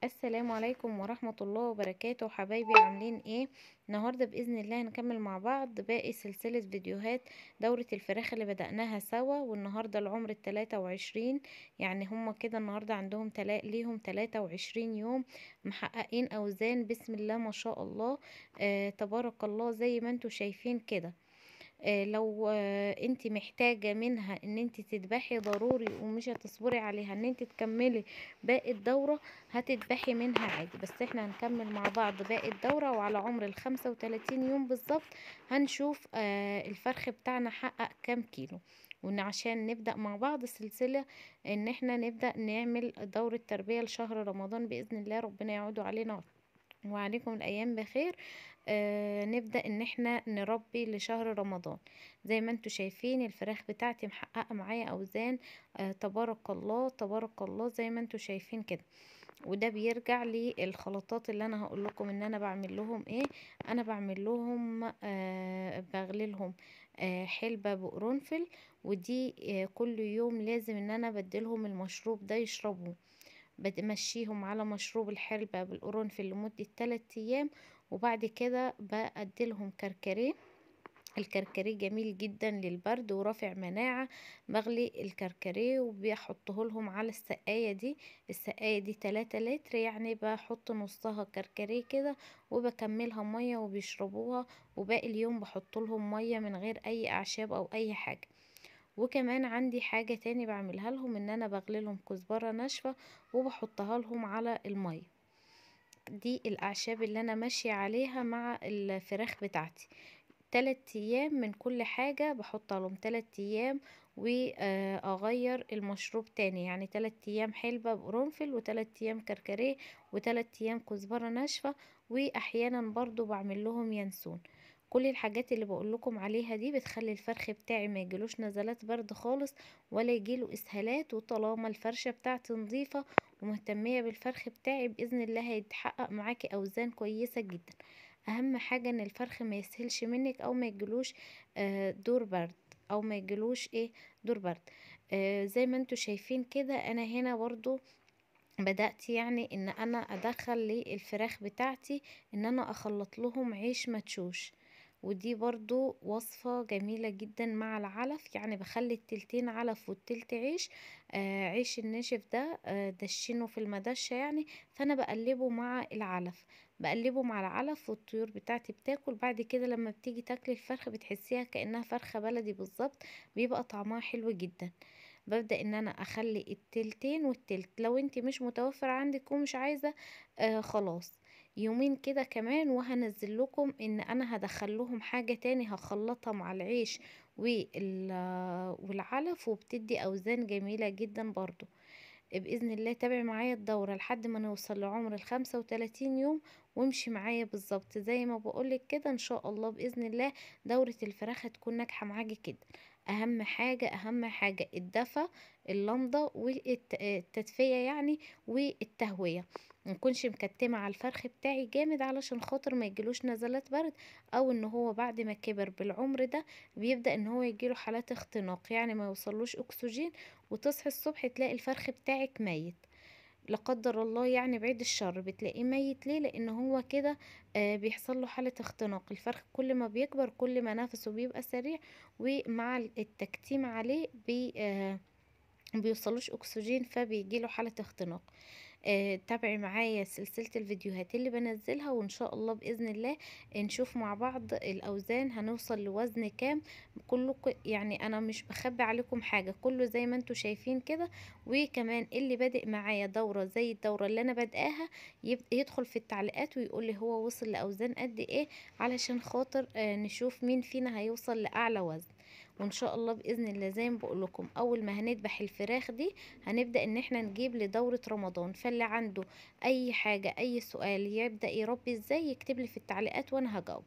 السلام عليكم ورحمة الله وبركاته. حبايبي عاملين ايه؟ النهاردة بإذن الله هنكمل مع بعض باقي سلسلة فيديوهات دورة الفراخ اللي بدأناها سوا. والنهاردة العمر 23، يعني هما كده النهاردة عندهم ليهم 23 يوم محققين أوزان بسم الله ما شاء الله، تبارك الله زي ما انتوا شايفين كده. لو انت محتاجة منها ان انت تذبحي ضروري ومش هتصبري عليها ان انت تكملي باقي الدورة، هتذبحي منها عادي، بس احنا هنكمل مع بعض باقي الدورة. وعلى عمر 35 يوم بالظبط هنشوف الفرخ بتاعنا حقق كام كيلو، وان عشان نبدأ مع بعض سلسلة ان احنا نبدأ نعمل دورة تربية لشهر رمضان بإذن الله، ربنا يعود علينا وعليكم الايام بخير. نبدأ ان احنا نربي لشهر رمضان. زي ما انتوا شايفين الفراخ بتاعتي محققة معايا اوزان، تبارك الله تبارك الله زي ما انتوا شايفين كده. وده بيرجع للخلطات اللي انا هقول لكم ان انا بعمل لهم ايه. انا بعمل لهم بغلي لهم حلبة بقرنفل، ودي كل يوم لازم ان انا بدلهم المشروب ده يشربوه. بمشيهم على مشروب الحلبة بالقرنفل لمدة 3 ايام، وبعد كده بأديلهم كركريه. الكركريه جميل جدا للبرد ورافع مناعة. بغلي الكركريه وبيحطه لهم على السقاية دي، السقاية دي 3 لتر، يعني بحط نصها كركريه كده وبكملها مية وبيشربوها، وباقي اليوم بحط لهم مية من غير اي اعشاب او اي حاجة. وكمان عندي حاجة تاني بعملها لهم، ان انا بغلي لهم كزبرة ناشفة وبحطها لهم على المية. دي الاعشاب اللي انا ماشية عليها مع الفراخ بتاعتي. 3 ايام من كل حاجة بحطها لهم، 3 ايام واغير المشروب تاني، يعني 3 ايام حلبة بقرنفل و3 ايام كركريه و3 ايام كزبرة ناشفة، واحيانا برضو بعمل لهم ينسون. كل الحاجات اللي بقول لكم عليها دي بتخلي الفرخ بتاعي ما يجيلوش نزلات برد خالص ولا يجيله اسهالات، وطالما الفرشة بتاعتي نظيفة ومهتميه بالفرخ بتاعي باذن الله هيتحقق معاكي اوزان كويسة جدا. اهم حاجة ان الفرخ ما يسهلش منك او ما يجيلوش دور برد، او ما يجيلوش ايه دور برد. زي ما انتوا شايفين كده انا هنا برضو بدأت يعني ان انا ادخل للفراخ بتاعتي ان انا اخلط لهم عيش مدشوش، ودي برضو وصفة جميلة جدا مع العلف. يعني بخلي التلتين علف والتلت عيش، عيش الناشف ده دشينه في المدشة يعني، فانا بقلبه مع العلف، بقلبه مع العلف والطيور بتاعتي بتاكل. بعد كده لما بتيجي تاكل الفرخ بتحسيها كأنها فرخة بلدي بالظبط، بيبقى طعمها حلو جدا. ببدأ ان انا اخلي التلتين والتلت. لو انت مش متوفر عندك ومش عايزة خلاص يومين كده كمان، وهنزل لكم ان انا هدخل لهم حاجة تاني هخلطها مع العيش والعلف، وبتدي اوزان جميلة جدا برضو بإذن الله. تابعي معايا الدورة لحد ما نوصل لعمر 35 يوم، وامشي معايا بالظبط زي ما بقولك كده. ان شاء الله بإذن الله دورة الفراخ هتكون ناجحة معاكي كده. اهم حاجة اهم حاجة الدفا، اللمضة والتدفية يعني، والتهوية. منكونش مكتمة على الفرخ بتاعي جامد علشان خاطر ما يجيلوش نزلات برد، او ان هو بعد ما كبر بالعمر ده بيبدأ ان هو يجيله حالات اختناق، يعني ما يوصلوش اكسجين، وتصحي الصبح تلاقي الفرخ بتاعك ميت لا قدر الله، يعني بعيد الشر بتلاقيه ميت. ليه؟ لان هو كده بيحصل له حالة اختناق. الفرخ كل ما بيكبر كل ما نفسه بيبقى سريع، ومع التكتيم عليه بيوصلوش اكسجين فبيجيله حالة اختناق. تابعي معايا سلسلة الفيديوهات اللي بنزلها، وان شاء الله بإذن الله نشوف مع بعض الاوزان هنوصل لوزن كام. كله يعني انا مش بخبي عليكم حاجة، كله زي ما انتوا شايفين كده. وكمان اللي بادئ معايا دورة زي الدورة اللي انا بادئاها يدخل في التعليقات ويقول لي هو وصل لاوزان قد ايه، علشان خاطر نشوف مين فينا هيوصل لاعلى وزن. وان شاء الله باذن الله زي ما بقول لكم اول ما هنذبح الفراخ دي هنبدا ان احنا نجيب لدوره رمضان. فاللي عنده اي حاجة اي سؤال يبدا يربي ازاي يكتب لي في التعليقات وانا هجاوب.